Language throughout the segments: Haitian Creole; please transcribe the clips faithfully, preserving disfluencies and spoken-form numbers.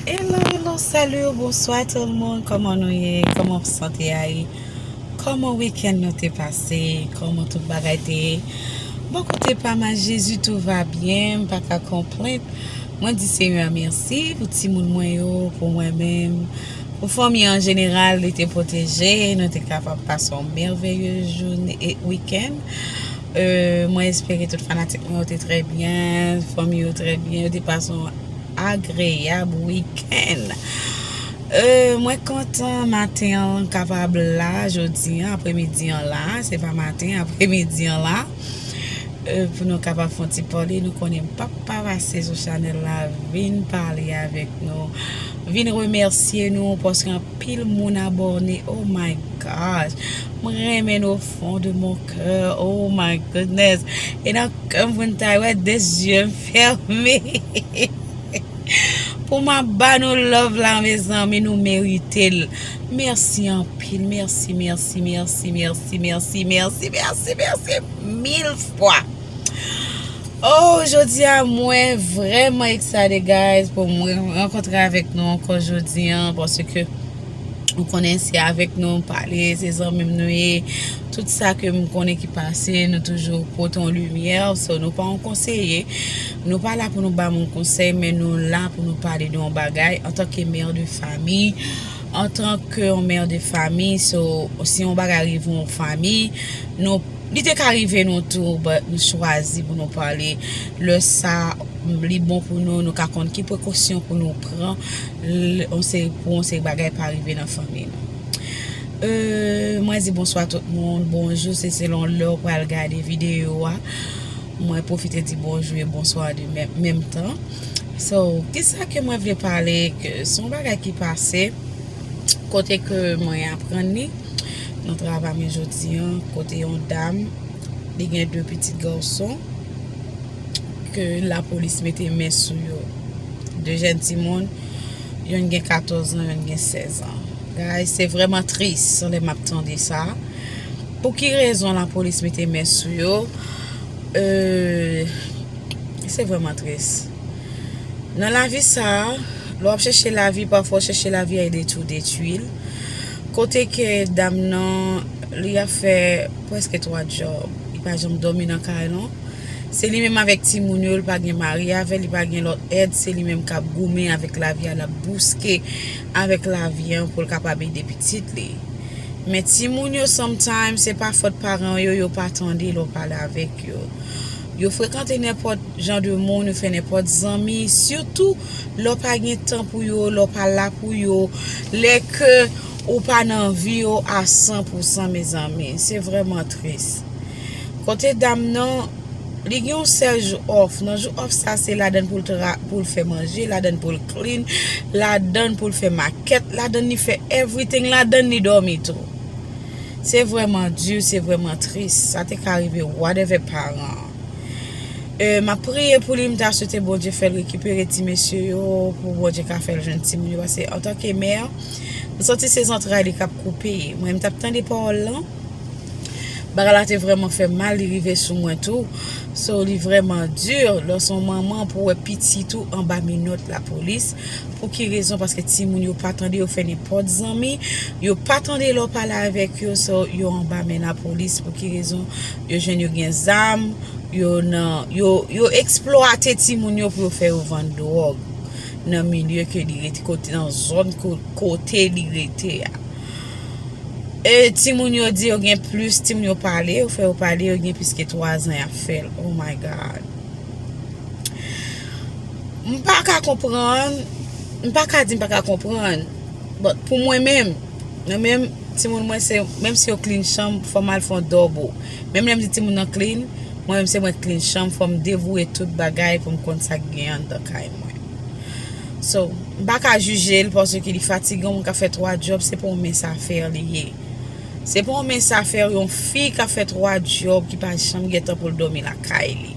Hello, hello, salut, bonsoir tout le monde. Kòman nou ye? Kòman sante a ye? Kòman weekend nou te pase? Kòman tout bagay te ye? Bò kote pa m, a Jezi, tout va byen, m pa ka konplent. Mwen di Senyè a mèsi pou timoun mwen yo, pou mwen menm, pou fanmi an jeneral, li te pwoteje, nou te kapab pase yon mèveye jounen e weekend. Euh, mwen espere tout fanatik mwen yo te trè byen, fanmi yo trè byen, yo te pase yon agreyab weekend. Euh, mwen kontan maten an kapab la, jodi an, apremidi an la, se pa maten, apremidi an la. Euh, pou nou kapab fè yon ti pale, nou konnen m p ap pa pase sou chanèl la, vin pale avèk nou, vin remèsye nou, paske anpil moun abòne, oh my gosh, mwen renmen nou au fond de mon cœur, oh my goodness, e nan kè m pou n ta wè de zye m fèmen. Pou m ap ba nou love la, mezanmi, nou merite l. Mèsi anpil, mèsi, mèsi, mèsi, mèsi, mèsi, mèsi, mèsi, mèsi mil fwa. Oh, jodi a, mwen vrèman excited, guys, pou mwen rankontre avèk nou ankò jodi an, paske ou konnen se avèk nou pale, se zanmi m nou ye. Tout sa ke m konnen ki pase, nou toujou pote yon limyè. So, nou pa yon konseye. Nou pa la pou nou ba moun konsèy, men nou la pou nou pale de yon bagay antanke mè de fami. Antanke yon mè de fami, so, si yon bagay rive yon fami, nou, li te ka rive nou tou, but nou chwazi pou nou pale. Lè sa, li bon pou nou, nou ka konn ki prekosyon pou nou pran, l-, on seri, pou yon seri bagay pa rive nan fanmi nou. Euh, mwen di bonswa tout moun, bonjou, se selon lè w pral gade videyo a. Mwen pwofite di bonjou e bonswa de menm, menm tan. So, kisa ke mwen vle pale, ke se yon bagay ki pase, kote ke mwen aprann li nan travay mwen jodi an, kote yon dam, li gen de pitit gason, ke lapolis mete men sou yo. De jèn timoun, youn gen katòz an, youn gen sèz an. Guys, se vrèman tris lè m ap tande sa. Pou ki rezon lapolis mete men sou yo? Euh, se vrèman tris. Nan lavi sa, lè w ap chèche lavi, pafwa w chèche lavi a, e detwi w detwi l. Kote ke dam nan, li ap fè prèske twa djòb. Li pa janm dòmi nan kay non. Se li menm avèk timoun yo, li pa gen mari avè l, li pa gen lòt èd, se li menm k ap goumen avèk lavi a, l ap bouske avèk lavi an pou l kapab ede pitit li. Men timoun yo, sometimes, se pa fòt paran yo, yo pa tande lè w pale avèk yo. Yo frekante nenpòt jan de moun, yo fè nenpòt zanmi, sitou lè w pa gen tan pou yo, lè w pa la pou yo, lè ke ou pa nan vi yo a san pou san, mezanmi. Se vrèman tris. Kote dam nan, li gen yon sèl jou off. Nan jou off sa, se ladann pou l tra-, pou l fè manje, ladann pou l clean, ladann pou l fè makèt, ladann li fè everything, ladann li dòmi tou. Se vrèman di, se vrèman tris. Sa te ka rive whatever paran an. Euh, m ap priye pou li, m ta swete Bondye fè l rekipere ti mesye yo, pou Bondye ka fè l jwenn timoun yo. Paske antanke mè, m santi se zantray li k ap koupe. Mwen, m t ap tande pawòl lan. Bagay la te vrèman fè m mal, li rive sou mwen tou. So, li vrèman di, lè w se yon manman pou w wè pitit ou anba menòt lapolis. Pou ki rezon? Paske timoun yo pa tande, yo fè nenpòt zanmi. Yo pa tande lè w pale avèk yo, so, yo anba men lapolis. Pou ki rezon? Yo jwenn yo gen zam, yo nan, yo, yo eksplwate timoun yo pou yo fè yo vann dwòg nan milye ke li rete, kote, nan zòn ko-, kote li rete a. E timoun yo di yo gen plis, timoun yo pale, yo fè yo pale, yo gen plis ke twa zan y ap fè l. Oh my God. M pa ka konprann, m pa ka di m pa ka konprann. But pou mwen menm, mwen menm, timoun mwen se, menm si yo clean chanm, fò m al fè yon double. Menm lè m di timoun nan clean, mwen menm se mwen clean chanm, fò m devouye tout bagay pou m konn sa k gen anndan kay mwen. So, m pa ka jije l paske li fatigan, moun k ap fè twa djòb, se pa yon mens afè li ye. Se pa yon mens afè yon fi k ap fè twa djòb ki pa janm gen tan pou l dòmi lakay li.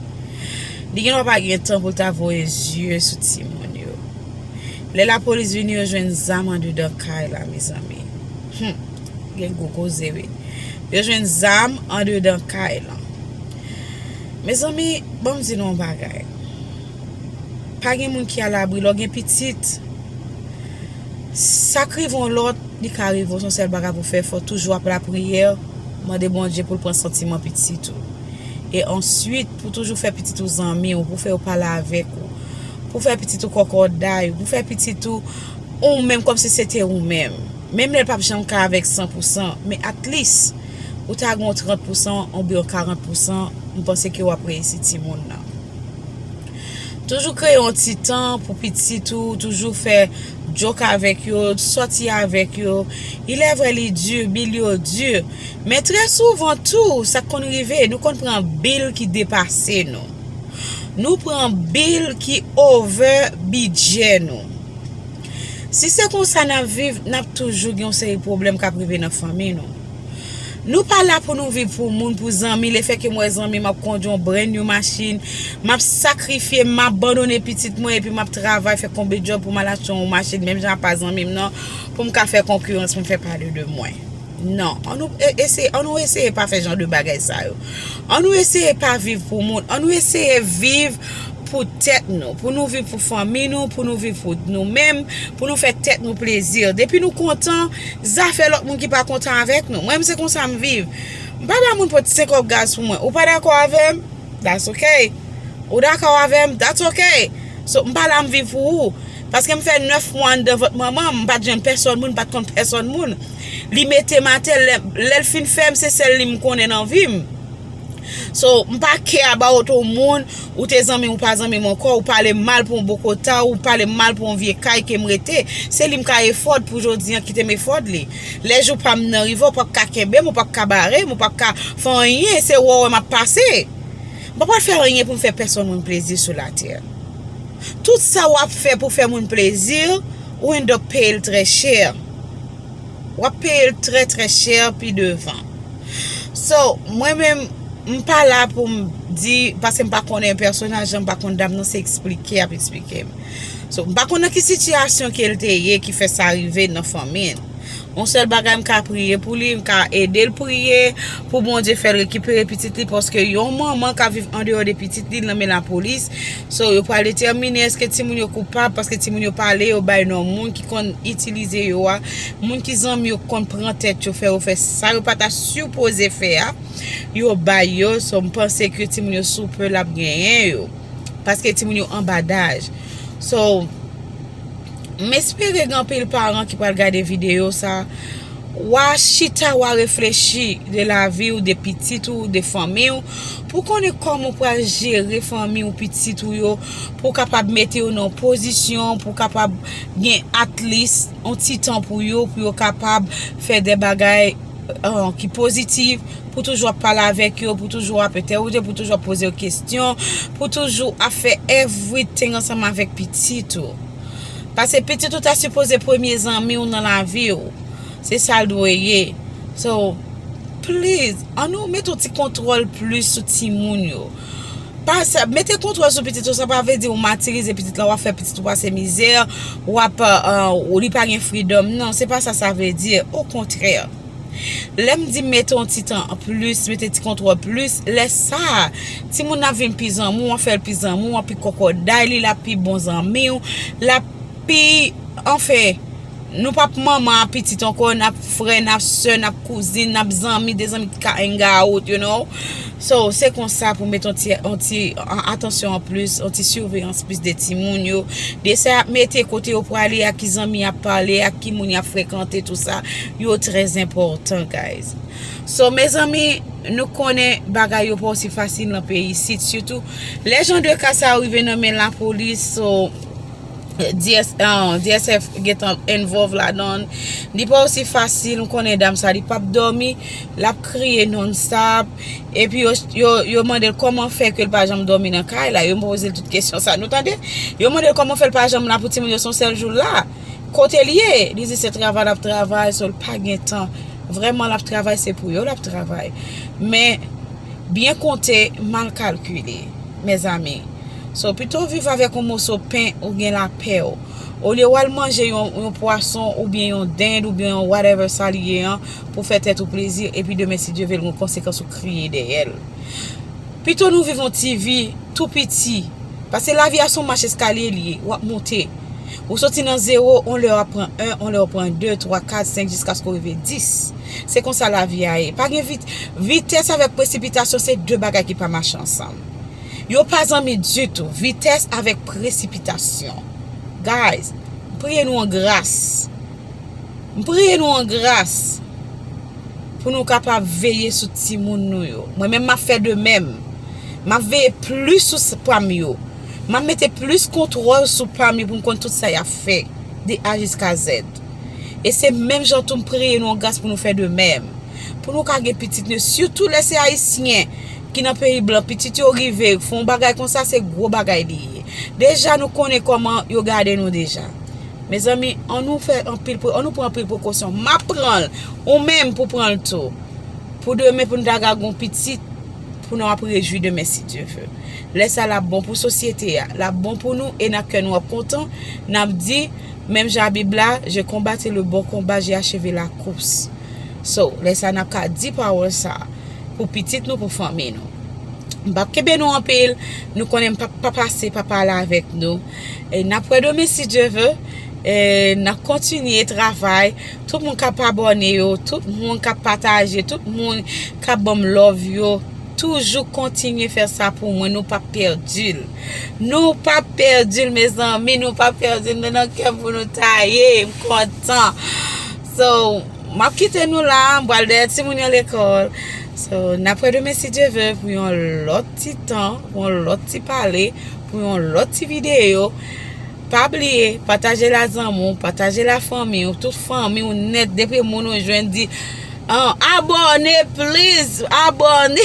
Li gen dwa pa gen tan pou l ta voye zye sou timoun yo. Lè lapolis vini, yo jwenn zam andedan kay la, mezanmi. Hmm, gen gwo koze, wi. Yo jwenn zam andedan kay lan. Mezanmi, ban m di nou yon bagay. Pa gen moun ki alabri. Lè w gen pitit, Sa k rive yon lòt, li ka rive w. Se yon sèl bagay pou fè, fò toujou ap lapriyè, mande Bondye pou l pran santiman pitit ou. E answit, pou toujou fè pitit ou zanmi w, pou fè yo pale avèk ou, pou fè pitit ou kòkòday ou, pou fè pitit ou ou menm kòmsi se te ou menm. Menm lè l p ap janm ka avèk san pou san, men at least, ou ta gen yon trant pou san oubyen yon karant pou san, m panse ke w ap reyisi timoun nan. Toujou kreye yon ti tan pou pitit ou, toujou fè joke avèk yo, sòti avèk yo. Il est vrai, li di, bil yo di. Men trè souvan tou, sa k konn rive, nou konn pran bil ki depase nou. Nou pran bil ki over bidjè nou. Si se konsa n ap viv, n ap toujou gen yon seri pwoblèm k ap rive nan fanmi nou. Nou pa la pou nou viv pou moun, pou zanmi. Lefètke m wè zanmi m ap kondui yon brand new machin, m ap sakrifye, m abandone pitit mwen, epi m ap travay, fè konbe djòb pou m al achte yon machin, menm jan apa zanmi m nan, pou m ka fè konkirans, pou m fè pale de mwen. Non, an nou e- eseye, an nou eseye pa fè jan de bagay sa yo. An nou eseye pa viv pou moun, an nou eseye viv pou tèt nou, pou nou viv pou fanmi nou, pou nou viv pou nou menm, pou nou fè tèt nou plezi. Depi nou kontan, zafè lòt moun ki pa kontan avèk nou. Mwen menm se konsa m viv. M pa ba moun pot senk kòb gaz pou mwen. Ou pa dakò avè m? That's ok. Ou dakò avè m? That's ok. So, m pa la m viv pou ou. Paske m fè nèf mwa anndan vant manman m, m pa t jwenn pèsòn moun, m pa t konn pèsòn moun. Li mete m atè, lè, lè l fin fè m, se sèl li m konnen nan vi m. So, m pa care about yon moun, ou te zanmi m, ou pa zanmi m ankò, ou pale m mal pou yon bokota, ou pale m mal pou yon vye kay ke m rete. Se li m ka afford pou jodi an, kite m afford li. Lè jou pa m nan rive, ou p ap ka kenbe m, ou p ap ka bare m, ou p ap ka fè anyen, se wè w wè m ap pase. M pa pral fè anyen pou m fè pèsòn moun plezi sou latè. Tout sa w ap fè pou fè moun plezi, ou end up peye l trè chè. W ap peye l trè, trè chè pi devan. So, mwen menm, m pa la pou m di, paske m pa konnen pèsonaj lan, m pa konn dam nan, se eksplike y ap eksplike m. So, m pa konn nan ki sitiyasyon ke l te ye ki fè sa rive nan fanmi l. Yon sèl bagay, m ka priye pou li, m ka ede l priye pou Bondye fè l rekipere pitit li, paske yon manman ka viv andeyò de pitit li nan men lapolis. So, yo pral detèmine èske timoun yo koupab, paske timoun yo pale, yo bay non moun ki konn itilize yo a, moun ki zanmi yo konn pran tèt yo, fè yo fè sa yo pa ta sipoze fè a, yo bay yo. So, m panse ke timoun yo sou pe l ap genyen yo, paske timoun yo anba daj. So, m espere gen anpil paran ki pral gade videyo sa, w a chita, w a reflechi de lavi w, de pitit ou, de fanmi w, pou konnen kòman w pral jere fanmi w, pitit ou yo, pou w kapab mete yo nan yon pozisyon, pou w kapab gen at least yon ti tan pou yo, pou yo kapab fè de bagay, uh, ki pozitif, pou toujou ap pale avèk yo, pou toujou ap entèwoje, pou toujou ap poze yo kesyon, pou toujou ap fè everything ansanm avèk pitit ou. Paske pitit ou ta sipoze premye zanmi w nan lavi w. Se sa l dwe ye. So, please, an nou mete yon ti kontwòl plis sou timoun yo. Pa sa, mete kontwòl sou pitit ou, sa pa vle di ou matirize pitit la, w ap fè pitit ou pase mizè, w ap, uh, ou li pa gen freedom. Non, se pa sa sa vle di. Okontrè. Lè m di mete yon ti tan plis, mete ti kontwòl plis, lè sa a, timoun nan ap vin pi zanmi w, w ap fè l pi zanmi w, w ap pi kòkòday li, l ap pi bon zanmi w, l ap pi, anfen, nou p ap manman a pitit ankò, n ap frè, n ap sè, n ap kouzin, n ap zanmi, de zanmi ki ka hang out, you know. So, se konsa pou mete yon ti, yon ti, a-, atansyon an plis, yon ti siveyans plis de timoun yo, de sa y ap mete, kote yo prale, ak ki zanmi y ap pale, ak ki moun y ap frekante, tou sa, yo trè enpòtan, guys. So, mezanmi, nou konnen bagay yo pa osi fasil nan peyi isit, sitou lè jan de ka sa yo rive nan men lapolis, so, D S, uh, D S F gentan involve ladan. Li pa osi fasil, m konnen dam sa, li p ap dòmi, l ap kriye non-stop. Epi yo, yo, yo mande l kòman fè ke l pa janm dòmi nan kay la. Yo poze l tout kesyon sa, nou tande? Yo mande l kòman fè l pa janm la pou timoun yo, se yon sèl jou l la. Kote l ye? Li di se travay l ap travay, so l pa gen tan. Vrèman, l ap travay, se pou yo l ap travay. Men, byen konte, mal kalkile, mezanmi. So, pito w viv avèk yon moso pen ou gen lapè w. Olye w al manje yon, yon pwason oubyen yon dend oubyen yon whatever sa l ye an pou fè tèt ou plezi, epi demen, si Dye vle, l gen konsekans ou kriye dèyè l. Pito nou viv yon ti vi tou piti. Paske lavi a se yon mach eskalye li ye, w ap monte. Ou soti nan zewo, on lè w ap pran en, on lè w pran de, twa, kat, senk, jiskaske w rive dis. Se konsa lavi a ye. Pa gen vit, vitès avèk presipitasyon, se de bagay ki pa mache ansanm. Yo pa zanmi ditou. Vitès avèk presipitasyon. Guys, m priye nou an gras. M priye nou an gras pou nou kapab veye sou timoun nou yo. Mwen menm, m ap fè de menm. M ap veye plis sou s- pa m yo. M ap mete plis kontwòl sou pa m yo pou m konn tout sa y ap fè, de A jiska Z. E se menm jan tou m priye nou an gras pou nou fè de menm. Pou nou ka gen pitit nou, sitou lè se Ayisyen ki nan peyi blan, pitit yo rive, fè yon bagay konsa, se gwo bagay li ye. Deja nou konnen kòman yo gade nou deja. Mezanmi, ann nou fè anpil pre- ann nou pran anpil prekosyon. M ap pran l, ou menm pou pran l tou. Pou demen, pou nou ta ka gon pitit, pou nou ap rejwi demen, si Dye ve. Lè sa, l ap bon pou sosyete a, l ap bon pou nou, e nan kè nou ap kontan, n ap di, menm jan a Bib la, j'ai combattu le bon combat, j'ai achevé la course. So, lè sa, n ap ka di pawòl sa pou pitit nou, pou fanmi nou. M p ap kenbe nou anpil, nou konnen m p ap pa pase, pa pale avèk nou. E n ap wè demen, si Dye ve. E n ap kontinye travay. Tout moun k ap abòne yo, tout moun k ap pataje, tout moun k ap ban m love yo, toujou kontinye fè sa pou mwen. Nou p ap pèdi l. Nou p ap pèdi l, mezanmi. Nou p ap pèdi l. Nou nan kè m pou nou ta ye. M kontan. So, m ap kite nou la. M pral dèyè timoun yo lekòl. So, n ap wè demen, si Dye ve, pou yon lòt ti tan, pou yon lòt ti pale, pou yon lòt ti videyo. Pa bliye, pataje l a zanmi w, pataje l a fanmi w, tout fanmi w nèt, depi moun ou jwenn, di, ah, abòne, please, abòne.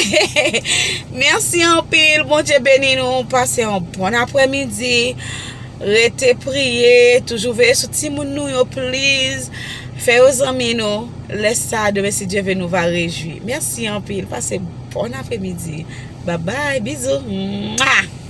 Mèsi anpil, Bondye beni nou, pase yon bon aprèmidi. Rete priye, toujou veye sou timoun nou yo, please. Fè yo zanmi nou. Lè sa, demen, si Dye ve, nou va rejwi. Mèsi anpil, pase bon aprèmidi. Bye bye, bizou. Mwa!